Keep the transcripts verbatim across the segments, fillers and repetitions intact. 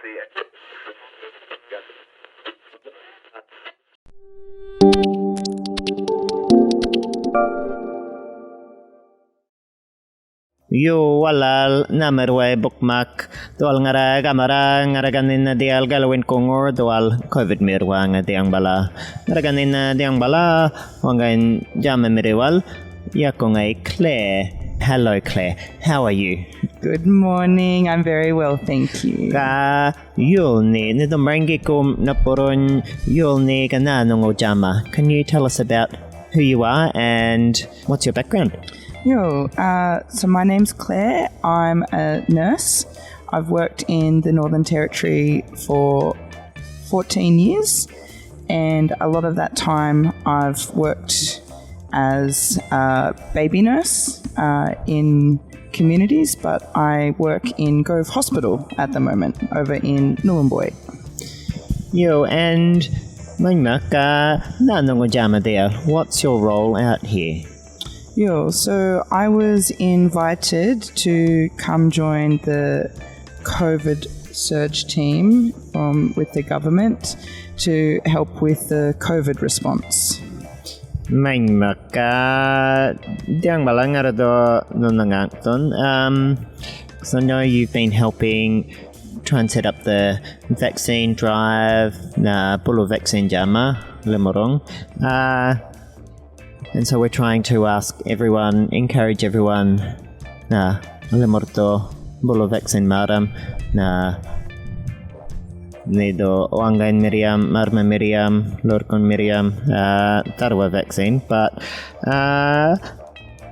Yo, walal, namir way bukmak. Dhuwal ŋarra gamara, ŋarra gan nina dhiyal galwin kuŋur, dhuwal covid mirrwa ŋa dhiyaŋ bala. Ŋarra gan nina dhiyaŋ bala, waŋgan djäma mirriwal, yaku ŋayi Claire. Hello, Claire. How are you? Good morning. I'm very well, thank you. Ka yolni, ni dhum marŋgikum napurun yolni ka nä nuŋu djäma. Can you tell us about who you are and what's your background? Yo, uh, so my name's Claire. I'm a nurse. I've worked in the Northern Territory for fourteen years, and a lot of that time I've worked as a baby nurse uh, in communities, but I work in Gove Hospital at the moment over in Nhulunbuy. Yo, and Manymak, uh, nä nuŋu djäma dhiyal, what's your role out here? Yo, so I was invited to come join the covid surge team from with the government to help with the covid response. Manymak, uh, dhiyaŋ bala ŋarra dhu nhuna ŋäŋtun. Um, so I know you've been helping try and set up the vaccine drive, na bulu vaccine djäma limurruŋ. Uh, and so we're trying to ask everyone, encourage everyone, na limurr dhu bulu vaccine märram, na ni dhu waŋgan mirriyam, märrma mirriyam, lurrkun mirriyam, uh, dharrwa vaccine. But uh,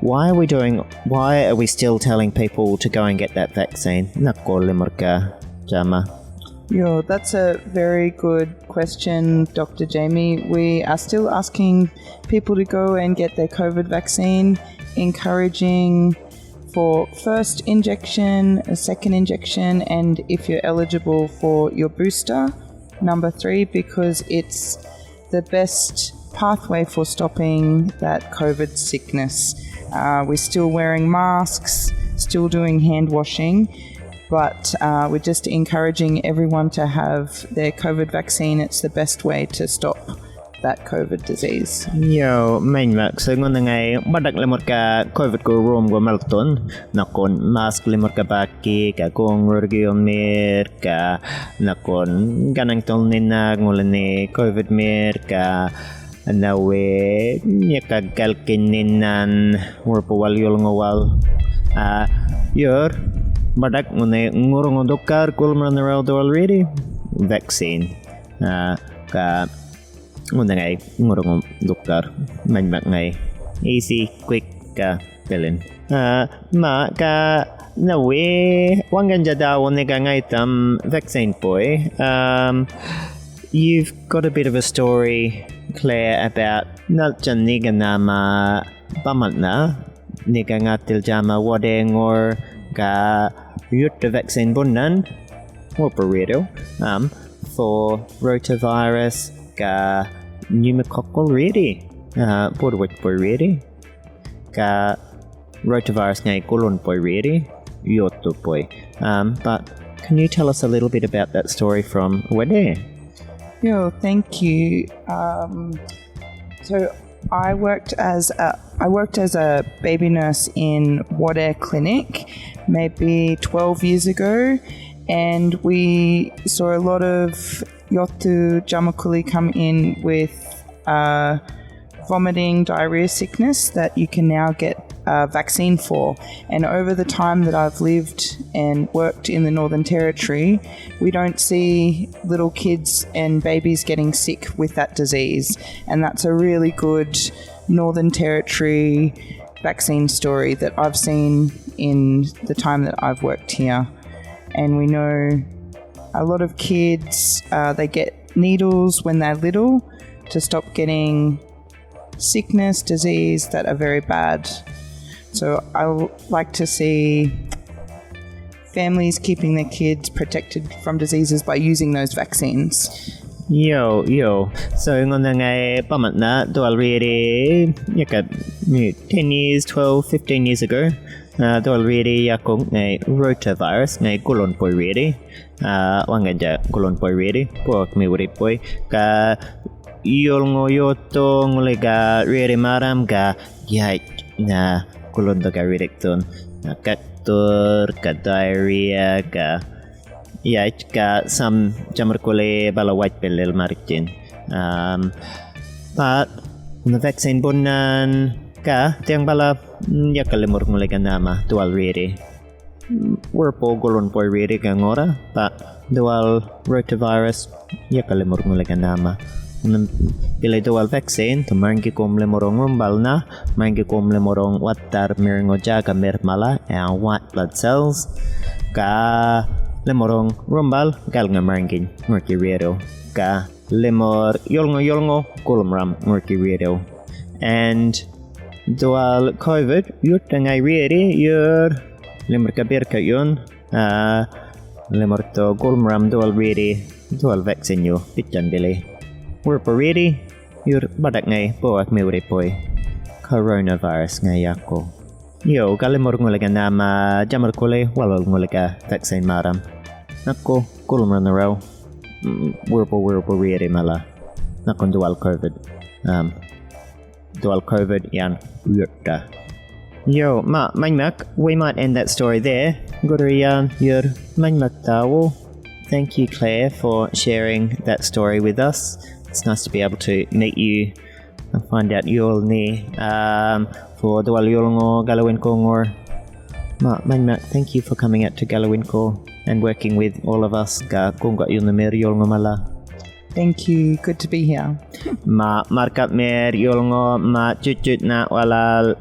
why are we doing, why are we still telling people to go and get that vaccine? Nakul limurrka djäma. Yo, that's a very good question, Doctor Jamie. We are still asking people to go and get their covid vaccine, encouraging for first injection, a second injection, and if you're eligible for your booster, number three, because it's the best pathway for stopping that covid sickness. Uh, we're still wearing masks, still doing hand washing, but uh, we're just encouraging everyone to have their covid vaccine. It's the best way to stop that covid disease. Yo, Manymak, so ŋunhi ŋayi badak limurrka covid ku rom gu malthun, nakun mask limurrka baki, ka guŋur giyumir, ka nakun ganaŋ tul nina ŋulini covid mirr, ka nawi yaka galkin ninan wurpu wal yulŋu wal. Uh, yur badak ŋunhi ŋurruŋu dhukar kulmran rawdu already vaccine. Uh, ka ŋunhi ŋayi ŋurruŋu dhukar, Manymak ŋayi easy, quick, ka bilin. Uh, ma ka nawi waŋgan djadawun ni ka ŋaytham vaccine puy. Um, you've got a bit of a story, Claire, about nhaltjan ni ka nhama bamalna ni ka ŋathil djäma wadeŋur ka yuttu vaccine bunan, or burrito, um, for rotavirus, ka pneumococcal riri, uh, purwit puy riri, ka rotavirus ŋayi kulun puy riri, yuttu puy. Um, but can you tell us a little bit about that story from Wede? Yo, thank you. Um, so I worked as a I worked as a baby nurse in Wade Clinic maybe twelve years ago, and we saw a lot of yuttu djäma kuli come in with uh, vomiting, diarrhea sickness that you can now get a vaccine for. And over the time that I've lived and worked in the Northern Territory, we don't see little kids and babies getting sick with that disease. And that's a really good Northern Territory vaccine story that I've seen in the time that I've worked here. And we know a lot of kids, uh, they get needles when they're little to stop getting sickness, disease that are very bad. So I w- like to see families keeping their kids protected from diseases by using those vaccines. Yo, yo. So ŋunhi ŋayi bamalna dhuwal riri, yaka, ten years, twelve, fifteen years ago. Ah, dhuwal riri yaku ŋayi rotavirus, ŋayi gulunpuy riri. Ah, waŋganydja gulunpuy riri, buwak miwurripuy. Ga yolŋu yothu ŋuli ga riri marram ga yatj na gulundhu ga rirrikthun. Na kakthurr ga diarrhea ga yatj ga sam jamarrkuli bala watjpilil marrtjin. Um, but the vaccine bunan ga dhiyaŋ bala, mm, yaka limurr ŋuli ga nhäma dhuwal riri. Mm, wurrpu gulunpuy riri ga ŋurra, but dhuwal rotavirus yaka limurr ŋuli ga nhäma. Mm, bili dhuwal vaccine, dhu marŋgikum limurruŋ rumbalnha, marŋgikum limurruŋ watharr mirŋu djägamirr mala, ya white blood cells. Ga limurruŋ rumbal galŋa marŋginy ŋurrki rerriw. Ga limurr yulŋu yulŋu gulmram ŋurrki rerriw. And dhuwal covid yurrta ŋayi riri yurr limurr ga birrka'yun, ah, limurr dhu gulmram dhuwal riri, dhuwal vaccine-yu bitjan bili. Wurrpu riri yurr baḏak ŋayi buwak miwurripuy. Coronavirus ŋayi yaku. Yo, ga limurr ŋuli ga nhäma jamarrkuli, walal ŋuli ga vaccine marram. Nhakku gulmram raw, mm, wurrpu, wurrpu riri mala. Nhakun dhuwal covid. Um, dhuwal covid yan yurrta. Yo, ma, manymak, we might end that story there. Gurriya yurr manymak dhawu. Thank you, Claire, for sharing that story with us. It's nice to be able to meet you and find out yolŋu, um, for dhuwal yulŋu Galawinku ŋurr. Ma, manymak, thank you for coming out to Galawinku and working with all of us ga guŋga'yunhumir yulŋu mala. Thank you. Good to be here. Ma, marrkapmir yulŋu, ma, tjutjutna walal